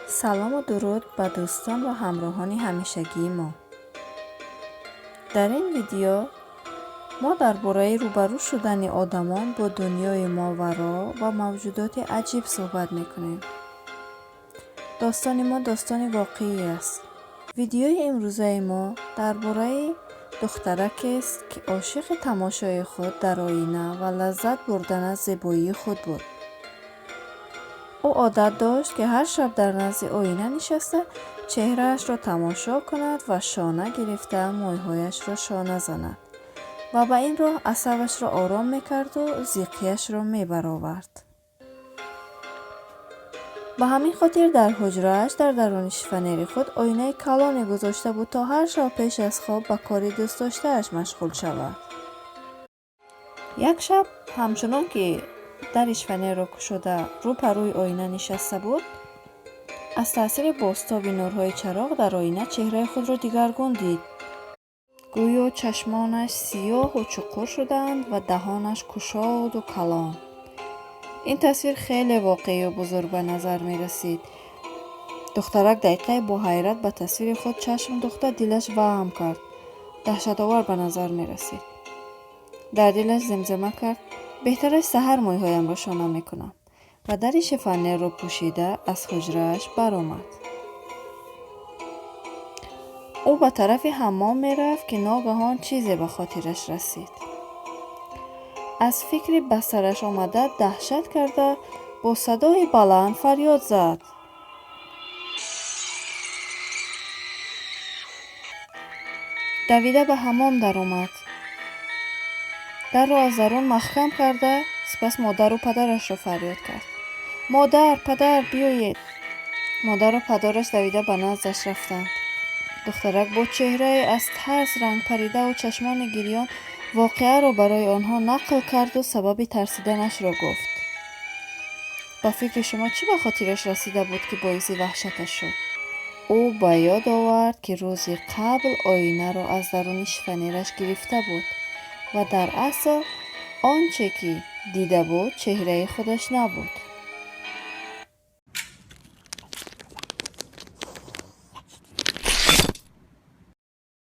Салому дуруд ба дӯстон ва ҳамроҳони ҳамешагии мо. Дар ин видео мо дар бораи рӯбарӯ шудани одамон бо дунёи моваро ва мавҷудоти аҷиб суҳбат мекунем. Достони мо достони воқеӣ аст. Видеои имрӯзаи мо дар бораи духтаракест, ки ошиқи тамошои худ дар оина ва лаззат бурдан аз зебоии худ буд. Ӯ одат дошт, ки ҳар шаб дар назди оина нишаста, чеҳраашро тамошо кунад ва шона гирифта мӯйҳояшро шона занад ва ба ин роҳ асабашро ором мекарду зиқияшро мебаровард. Ба ҳамин хотир дар ҳуҷрааш дар даруни шифонери худ оинаи калоне гузошта буд, то ҳар шаб пеш аз хоб ба кори дӯстдоштааш машғул шавад. Як шаб, ҳамчунон ки дари шифонерро кушода рӯ ба рӯи оина нишаста буд, аз таъсири бозтоби нурҳои чароғ дар оина чеҳраи худро дигаргун дид. Гӯё чашмонаш сиёҳу чуқур шудаанд ва даҳонаш кушоду калон. Ин тасвир хеле воқеию бузург ба назар мерасид. Духтарак дақиқае бо ҳайрат ба тасвири худ чашм духта, дилаш ваҳм кард. Даҳшатовар ба назар мерасид. Дар дилаш зимзима кард: беҳтараш саҳар мӯйҳоямро шона мекунам, ва дари шифонерро пӯшида аз ҳуҷрааш баромад. Ӯ ба тарафи ҳаммом мерафт, ки ногаҳон чизе ба хотираш расид. Аз фикри ба сараш омада даҳшат карда, бо садои баланд фарёд зад. Давида ба ҳаммом даромад. Дарро аз дарун маҳкам карда, сипас модару падарашро фарёд кард. Модар, падар, биёед! Модару падараш давида ба наздаш рафтанд. Духтарак бо чеҳрае аз тарс рангпаридаву чашмони гирён воқеаро барои онҳо нақл карду сабаби тарсиданашро гуфт. Ба фикри шумо чӣ ба хотираш расида буд, ки боиси ваҳшаташ шуд? Ӯ ба ёд овард, ки рӯзи қабл оинаро аз даруни шифонераш гирифта буд ва дар асл он че ки дида буд, чеҳраи худаш набуд.